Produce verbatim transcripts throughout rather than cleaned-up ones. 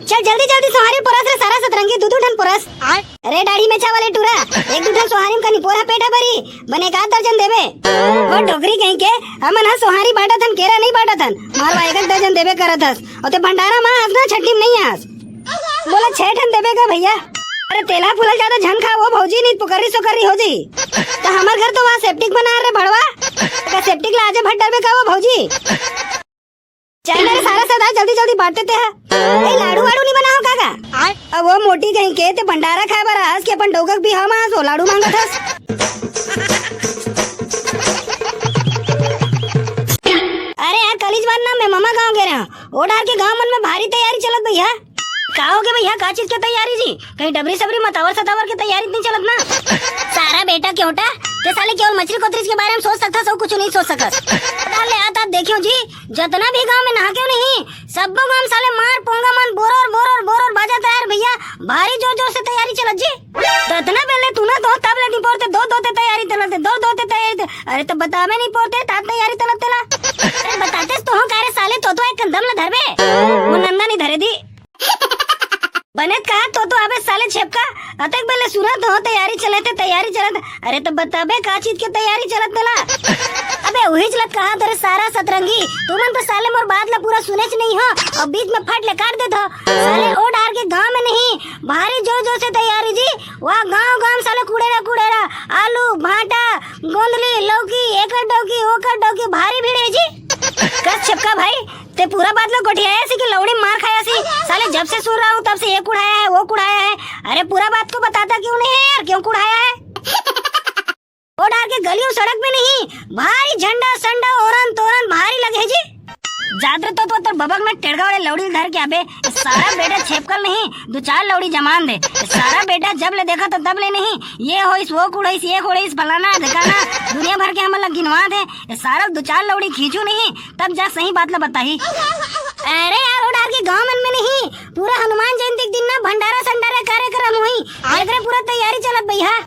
चल जल्दी जल्दी सोहारी पोरस रे सारा सतरंगी, दू दू ठन पोरस। अरे दाढ़ी मेछा वाले टूरा, एक दू ठन सोहारी म कनी पोरहा पेट ह भरी, बने का दर्जन देबे। वो डोकरी कहीं के, हमन ह सोहारी बांटत हन, केरा नहीं बांटत हन। मारवा एक एक दर्जन देबे करत हस, अउ ते भंडारा म हस ना, छट्ठी म नहीं हस। बोला छह ठन देबे का भैया? अरे तेलहा फूलल जादा झन खा वो भौजी, नहीं पुकर्री सुकर्री हो जी। त हमर घर तो वहाँ सेप्टिक बना रे भड़वा, का सेप्टिक ला आजे भर डरबे का वो भौजी? चल मेरे सारा सरदार, जल्दी जल्दी बांटते ते है। ए लाडू वाडू नहीं बना हो काका? अब वो मोटी कहीं के ते भंडारा खाए बर आस के अपन डौकक भी हम आस वो लाडू मांगत हस। अरे यार कलीज बार ना मैं ममा गांव गे रहा, ओ डार के गांव मन में भारी तैयारी चलत भैया। का हो गे भैया, का चीज के तैयारी जी? कहीं डबरी सबरी मतावर सतावर के तैयारी नहीं चलत ना? सारा बेटा क्योंटा, ते साले केवल मछली कोतरीज के बारे में सोच सकता, सब कुछ नहीं सोच सकस। डाल ले आता देखियो जी, जतना भी गांव में नहा क्यों नहीं, सब्बो गांव साले मार पोंगा मन बोरोर बोरोर बोरोर बाजत है यार भैया, भारी जोर जोर से तैयारी चलत जी। ततना बेले तू ना तो तब ले नहीं पोरते दो दो ते तैयारी चलत, दो दो ते तैयारी ते, अरे तो बतावे नहीं पोरते तात तैयारी चलत तेला। अरे बताते तो हो का रे साले, तो तो एक कंदम ला धरबे, वो नंदा नहीं धरे दी। बने कहा तो तो अबे साले छेपका, अतेक बेले सुना तो तैयारी चलत हे, तैयारी चलत हे। अरे तो बताबे का चीज के तैयारी चलत तेला? अबे उही चलत कहा तेरे सारा सतरंगी, तुमन तो साले मोर बात ला पूरा सुनेच नहीं हो अउ बीच में फट ले काट देत हो। साले ओ डार के गांव में नहीं, भारी जोर जोर से तैयारी जी। वहाँ गांव गांव साले कुड़ेरा कुड़ेरा, आलू, भांटा, गोंदली, लौकी, एकर डौकी, ओकर डौकी, भारी भीड़ है जी। कस छेपका भाई, ते पूरा बात ला गोठियाया सी कि लौड़ी मार खाया सी? साले जब से सुन रहा हूँ तब से ये कुढ़ाया है, वो कुढ़ाया है। अरे पूरा बात को बताता क्यों नहीं है यार, क्यों कुढ़ाया है? ओ डार के गलियों सड़क में नहीं, भारी झंडा संडा ओरन तोरन भारी लगे है जी। जात रे तो, तो तोर बबक में टेड़गा वाले लौड़ी धर के आबे। सारा बेटा छेपकल नहीं, दो चार लौड़ी जमान दे। सारा बेटा जब ले देखा तो तब ले नहीं, ये होइस, वो कुड़इस, ये कुड़इस, फलाना ढिकाना, दुनिया भर के हमन ला गिनवा दे। सारा दो चार लौड़ी खींचू नहीं, तब जा सही बात ला बताही। अरे यार, ओ डार के गांव मन में नहीं, पूरा हनुमान जयंती के दिन ना भंडारा संडारा कार्यक्रम हुई। एकरे पूरा तैयारी चलत भैया।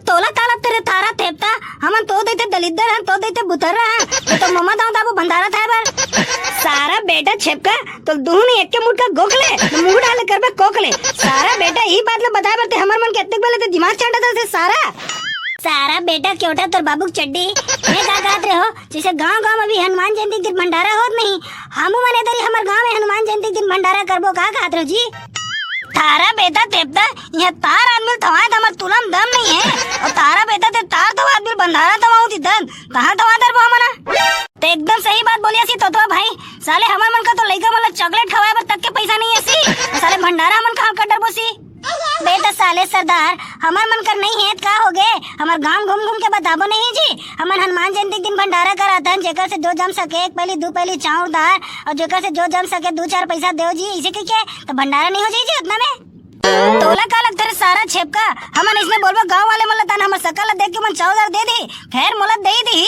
तोला काला तेरे थारा थेपता, हमन तो देते दलिद्दर हन, तो देते बुतर हन, तो, तो ममा दाऊ दाबू भंडारा थाए बर। सारा बेटा छेपका, तो दुहन एक के मुठ का गोकले, मुंह डाले करबे कोकले। सारा बेटा, ई बात ला बताए बर ते हमर मन के अतेक बेले ते दिमाग चांटा दे सारा। सारा बेटा, क्योंटा तोर बाबू के चड्डी, मैं का कहत रहे हो, जैसे गांव गांव में भी हनुमान जयंती के दिन भंडारा होत नहीं, हमू मने दरी हमर गांव में हनुमान जयंती के दिन भंडारा करबो, का कहत रहो जी? थारा बेटा तेपता, यह तार आदमी थवाए त हमर तुलम दम नहीं है, और तारा बेटा ते तार थवा आदमी भंडारा थवा होती दन, कहाँ थवा दर बो हमना? ते एकदम सही बात बोलिया सी तोतवा भाई, साले हमर मन का तो लइका मन ला चॉकलेट खवाए बर तक के पैसा नहीं है सी, और साले भंडारा हमन कहाँ कर डरबो सी? बे त साले सरदार, हमर मन कर नहीं है त का हो गे? हमर गांव घूम घूम के बताबो नहीं जी। हमन हनुमान जयंती के दिन भंडारा कराथन, जेकर से जो जम सके, एक पैली, दू पैली चाउर दार, और जेकर से जो जम सके, दू चार पैसा देव जी, इसे कह के तो भंडारा नहीं हो जाई जी उतना में। तोला का लगता रे सारा छेपका? हमन इसने बोलबो गांव वाले मन ला तन हमर सकल ला देख के मन चाउर दार दे दी, खैर मोला दे दी।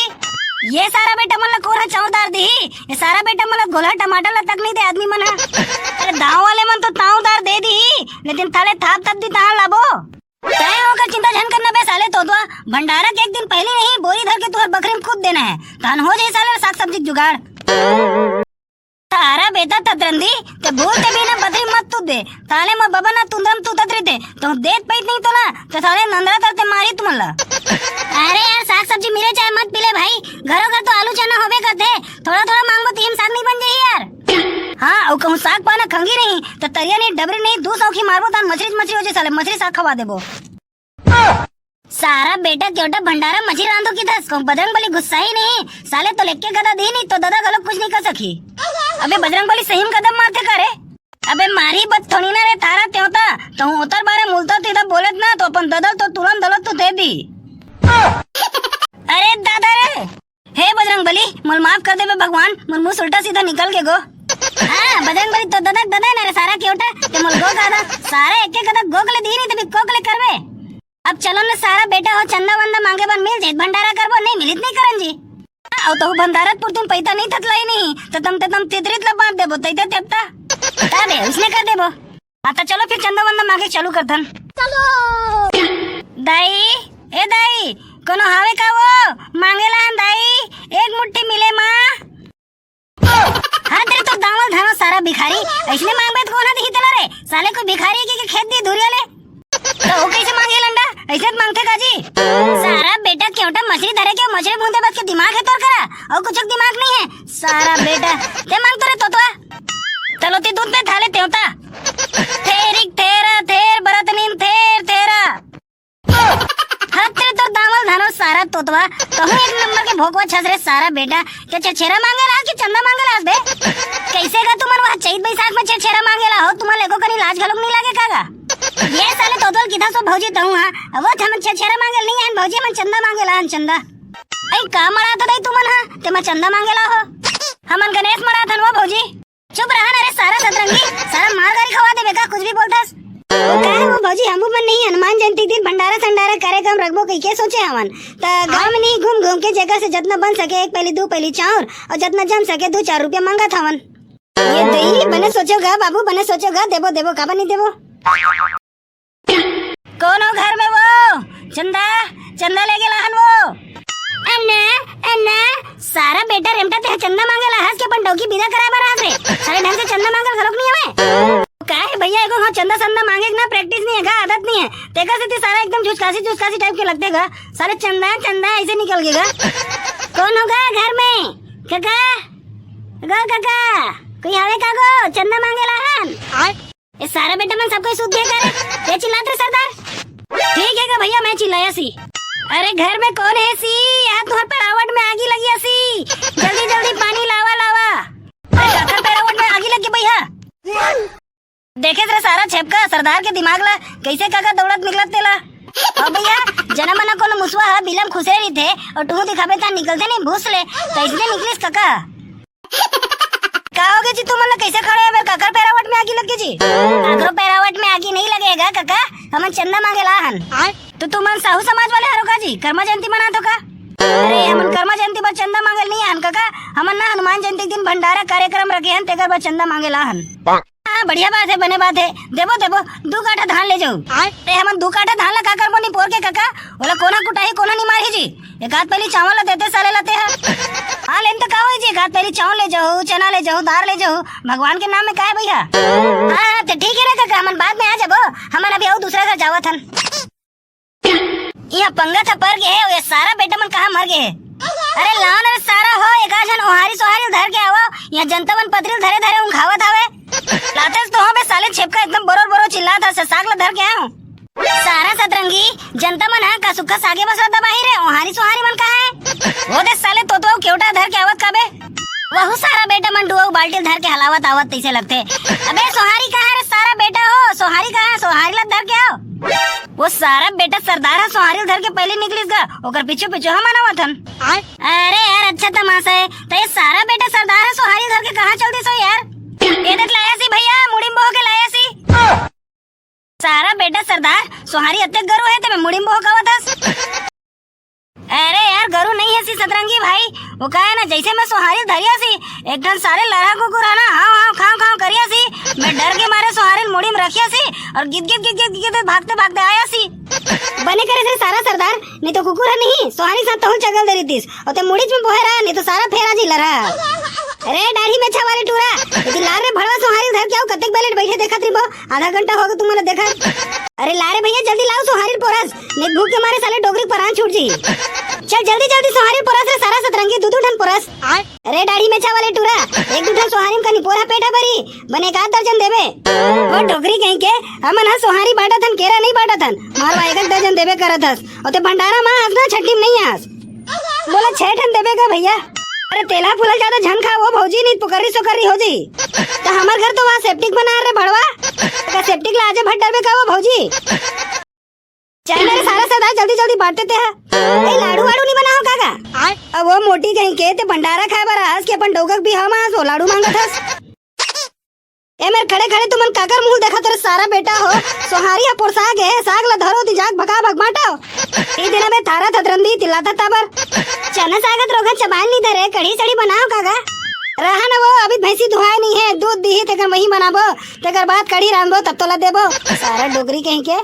ये सारा बेटा मन ला कोन ह चाउर दार दी? ये सारा बेटा मन ला गोलहा टमाटर ला तक नहीं दे आदमी मन ह। अरे दांव वाले मन तो ताव दार दे दी, लेकिन थाले थाप तब दी तहां लाबो। तय ओकर चिंता झन करना बे साले तोतवा, भंडारा के एक दिन पहले नहीं बोरी धर के तुहर बकरी में कूद देना है, तहन हो जाई साले साग सब्जी के जुगाड़। तारा बेटा ततरंदी, ते भूल ते भी ना बकरी मत तू दे, साले मोर बबा ना तुंदरम तू ततरी ते, तो देत पैत नहीं तो ना, तो साले नंदरा तरते मारी तुमन ला। अरे यार, साग सब्जी मिले चाहे मत मिले भाई, घरों घर तो आलू चना होबे करते, थोड़ा थोड़ा मांगबो तो हम साग नहीं बन जाई यार। हाँ, अउ कहूँ साग पाना खंगी नहीं, तो तरिया नहीं, डबरी नहीं, दू सौखी मारबो, तहन मछरी मछरी हो जाए, साले मछरी साग खवा देबो। सारा बेटा केवटा भंडारा मछरी रांधो की दस, कहूँ बजरंग बली गुस्सा ही नहीं, साले तो लेके गदा दी नहीं, तो दादा गलो कुछ नहीं कर सकी। अबे बजरंग बली सही में कदम मारते का रे? अबे मारी बत थोड़ी ना रे तारा त्योता, तो हूँ उतर बारे मुलता तीधा बोलत ना, तो अपन ददल तो तुरंत दलत तो दे दी। अरे दादा रे, हे बजरंग बली, मोल माफ कर देबे भगवान, मोर मुंह से उल्टा सीधा निकल के गो। हाँ, बजरंग बली तो ददक ददे ना रे सारा केवटा, ते मोल गो का दा, सारा एक एक कदक गो के ले दी नहीं, तभी को के ले करबे। अब चलो न सारा बेटा हो, चंदा वंदा मांगे बन मिल जाए, भंडारा करबो, नहीं मिलित नहीं करन जी। अउ तहु भंडारत पुरतुन पैसा नहीं थतलाई नहीं, तो तम ते तम तितरित ला बांट देबो, तैते तेपता। ता दे, उसने कर देबो। हाँ, तो चलो फिर चंदा वंदा मांगे चालू करथन। चलो। दाई, ए दाई, कोनो हावे का वो? मांगेला हन दाई, एक मुट्ठी मिले माँ। हाँ, तेरे तो दावल धानो सारा भिखारी, ऐसने मांगबे तो कोन दिही तला रे? साले कोई भिखारी हे के खेत दिही धुरिया ले? त ओ कइसे मांगही अंडा? अइसे त मांगथे का जी? सारा बेटा केवटा मछरी धरे के, मछरी भूंदे बस के दिमाग हे तोर करा, अउ कुछ दिमाग नइ हे। सारा बेटा, ते मांग तो रे तोतवा। तलोती दूध में थाले तेवता। थेरिक थेरा थेर बरतनीन थेर थेरा। हत रे तोर दामल धानो सारा तोतवा, कहूँ एक नंबर के भोकवा छस रे सारा बेटा। के छेरछेरा मांगे ला कि चंदा मांगे ला बे? कइसे गा तुमन वह चैत बैसाख में छेरछेरा मांगे ला हो? तुमन एको कनी लाज घलोक नइ लागे का गा? ये साले तोतवल किथा सो भौजी तहूँ हा, अब वो हमन छेरछेरा मांगे नइ आन भौजी, हमन चंदा मांगे ला हन चंदा। अई का मड़ा तो दई तुमन हा, ते मैं चंदा मांगे ला हो? हमन गणेश मड़ा थन वो भौजी। चुप रहा ना रे सारा सतरंगी, सारा मार गारी खवा देबे का कुछ भी बोलथस? वो का हे वो भौजी, हमू मन नहीं हनुमान जयंती के दिन भंडारा संडारा कार्यक्रम रखबो कहिके सोचे हवन। त गांव में नहीं घूम घूम के जेकर से जतना बन सके एक पैली दू पैली चाउर अउ जतना जम सके दू चार रुपया मांगत हवन। ये दई बने सोचो गा बाबू, बने सोचो गा, देबो देबो काबर नहीं देबो। कौन हो घर में वो? चंदा, चंदा लेके लाहन वो। अन्ना, अन्ना, सारा बेटा रेमटा ते चंदा मांगे ला हंस के अपन डौकी बिदा कराए बर आत रे। सारे ढंग से चंदा मांगल घलोक नहीं हवे। का हे भैया, एको हाँ चंदा संदा मांगे के ना practice नहीं हे गा, आदत नहीं हे। तेकर सेती सारा एकदम झुचकासी झुचकासी type के लगथे गा। सारे चंदा चंदा ऐसे निकल गे गा। कौन हो गा घर में? काका, गो काका, कोई हवे का गो? चंदा मांगे ला हन। ए सारा बेटा मन सब कोई सुत गे का रे? ये चिल्लात रे सरदार। ठीक हे का भैया, मैं चिल्लाया सी। अरे घर में कौन हे सी? यहाँ तुहर पेड़ावट में आगी लगी हे सी। जल्दी जल्दी पानी लावा लावा। अरे काका पेड़ावट में आगी लगी भैया। देखे रे सारा छेपका सरदार के दिमाग ला, कइसे काका दौड़त निकलत तेला। अब भैया जना मना कोनो मुसवा हा बिलम खुसरे रहिथे अउ टुहू दिखाबे त निकलथे नहीं भूस ले, त इसने निकलिस काका। का हो गे जी तुमन ला कइसे खड़े हे? काकर पेरावट में आगी लग गे जी? काकरो पेरावट में आगी नहीं लगेगा काका, हमन चंदा मांगे ला हन। तो तुमन साहू समाज वाले हरो का जी? कर्मा जयंती मनात हो का? अरे हमन कर्मा जयंती बर चंदा मांगल नहीं हन काका, हमन ना हनुमान जयंती के दिन भंडारा कार्यक्रम रखे हन, तेकर बर चंदा मांगे ला हन। हाँ, बढ़िया बात हे, बने बात हे। देबो, देबो, दू काठा धान ले जाहू। आय। ते हमन दू काठा धान ला का करबो निपोर के काका? ओला कोन हा कुटाही, कोन हा निमारही जी? एक आध पैली चावल ला देते साले ला ते हा। हाँ, लेन तो का होही जी? एक आध पैली चावल ले जाहू, चना ले जाहू, दार ले जाहू। भगवान के नाम में का हे भैया? हाँ, हाँ, ते ठीक हे ना काका, हमन बाद में आ जाबो। हमन अभी अउ दूसरा घर जावत हन। इहाँ पंगा था पर गे हे, ये सारा बेटा मन कहाँ मर गे हे? अरे लाओ ना रे सारा हो, एक आध झन ओहारी सोहारी धर के आवा। इहाँ जनता मन पतरी धरे धरे उंघावत हवे। लातेस तो हो बे साले छेपका, एकदम बरोर बरोर चिल्लात हस, साग ला धर के आए हूँ। सारा सतरंगी, जनता मन हा का सुक्खा सागे बसरा दबाही रे, ओहारी सोहारी मन कहाँ हे? वो दे साले तोतवा केवटा धर के आवत का बे? वहू सारा बेटा मन डुआ बाल्टी धर के हलावत आवत तइसे लगथे। अबे सोहारी कहाँ रे सारा बेटा हो, सोहारी कहाँ हे? सोहारी ला धर के आओ। वो सारा बेटा सरदार हा सोहारी ला धर के पहले निकलिस गा, ओकर पीछू पीछू हमन आवत हन। अरे यार, अच्छा तमाशा हे। त ये सारा बेटा सरदार हा सोहारी धर के कहाँ चल दिस हो यार? ये देख लाया सी भैया, मुड़ी में बोह के लाया सी। सारा बेटा सरदार, सोहारी अतेक गरू हे, ते में मुड़ी में बोह कावत हस। अरे यार, गरू नहीं हे सी सतरंगी भाई, वो का हे ना, जइसे मैं सोहारी धरिया सी, एक ठन सारे लरहा कुकुर हे ना, हाव हाव खाव खाव करिया सी, मैं डर के मारे सोहारी मुड़ी में रखिया सी अउ गिद गिद गिद गिद गिद भागते भागते आया सी। बने करे से सारा सरदार, नहीं तो कुकुर हे नहीं, सोहारी साथ तहूँ चगल दे रहितिस। अउ ते मुड़ीच में बोहे रहा, नहीं तो सारा फेरा जी लरा। अरे डाढ़ी मेछा वाले टूरा, यदि लार रे भड़वा सोहारी धर के आओ, कतेक बेले बैठे देखत रहिबो, आधा घंटा हो गे तुमन ला देखत। अरे ला रे भैया, जल्दी लाओ सोहारी पोरस, नहीं भूख के मारे साले डोकरी परान छूट जी। चल जल्दी जल्दी सोहारी पोरस रे सारा सतरंगी, दू दू ठन पोरस। अरे डाढ़ी मेछा वाले टूरा, एक दू ठन सोहारी में कनी पोरा पेट हा भरी, बने एक आध दर्जन देबे। वो डोकरी कहीं के, हमन हा सोहारी बांटत हन, केरा नहीं बांटत हन, मारवा एक एक दर्जन देबे करत हस। अउ ते भंडारा मा हस ना, छट्टी में नहीं हस। बोला छह ठन देबे का भैया? अरे तेलहा फुलल ज्यादा झन खा वो भौजी, नहीं पुकर्री सुकर्री हो जी। त हमर घर तो वहाँ सेप्टिक बना रे भड़वा, का सेप्टिक ला आजे भर डरबे का वो भौजी? चल मेरे सारा सरदार, जल्दी जल्दी बांटते ते हा। ए लाड़ू वाड़ू नहीं बनाओ काका? अब वो मोटी कहीं के ते भंडारा खाए बर आस के अपन डोगक भी हम आस वो लाड़ू मांगत हस। ए मेर खड़े खड़े तुमन काकर मुंह देखत रे सारा बेटा हो? सोहारी हा पोरसा गे, साग ला धरो ती जाग भका भक बांटो। ई दिन में थारा थतरंदी तिलाता ताबर। चना सागत रोगन चबाल नी धरे, कढ़ी सड़ी बनाओ काका। रहा न वो, अभी भैंसी दुहाए नहीं है, दूध दीही तेकर मही बनाबो, तेकर बाद कढ़ी रांधबो तब तोला देबो। सारा डोगरी कहीं के।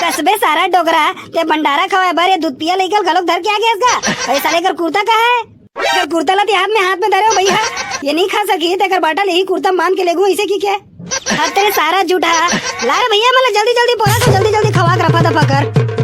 कसबे सारा डोगरा, ते भंडारा खवाए बर ये दूध पिया लइकल घलोक धर के आ गेस गा। अरे साले कर कुर्ता कहाँ है? अगर कुर्ता ला ते हाथ में, हाथ में धरे हो भैया, ये नहीं खा सकी, तेकर बाटा ले ही कुर्ता बांध के लेगू इसे की क्या? हद तेरे सारा झूठा। ला रे भैया, मतलब जल्दी जल्दी बोला तो जल्दी जल्दी खवा के रफा दफा कर।